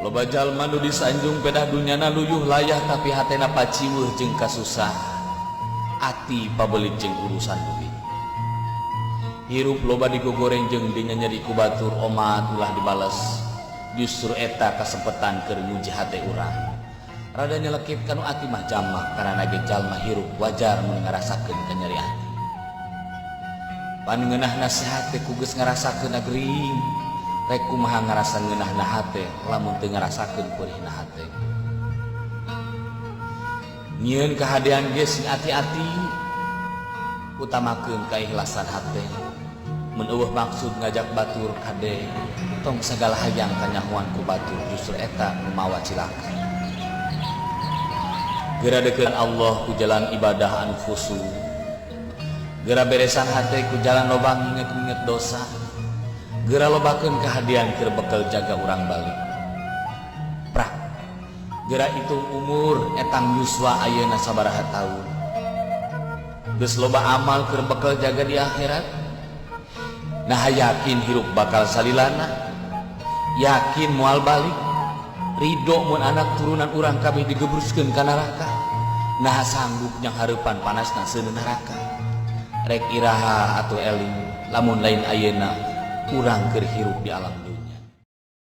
Loba jalma nu disanjung pedah dunyana luyuh layah, tapi hatena paciweuh jeung kasusah, ati pabelit jeung urusan duit. Hirup loba digogoreng jeung dinyenyeri ku batur, omat ulah dibales. Justru eta kasempetan keur nguji hate urang. Rada nyelekit kanu ati mah jamak, karena ge jalma hirup wajar mun ngarasakeun kanyeri ati. Pan ngeunah nasihat teh ku geus ngarasakeun gering. Rek kumaha ngarasa ngeunahna hate lamun teu ngarasakeun peurihna hate? Nyieun kahadean ge sing ati-ati, utamakeun keikhlasan hate. Mun euweuh maksud ngajak batur, kade tong sagala hayang kanyahoan ku batur, justru eta nu mawa cilaka. Geura deukeut Allah ku jalan ibadah anu khusyuk. Geura beresan hate ku jalan loba nginget-nginget dosa. Geura lobakeun kahadean keur bekel jaga urang balik. Prak. Geura hitung umur, etang yuswa ayeuna sabaraha taun. Geus loba amal keur bekel jaga di akhirat? Nah, yakin hirup bakal salilana? Yakin moal balik? Ridho mun anak turunan urang kabeh digebruskeun ka neraka? Nah, sanggup nyanghareupan panasna seuneu neraka? Rek iraha atuh eling, lamun lain ayeuna urang keur hirup di alam dunya?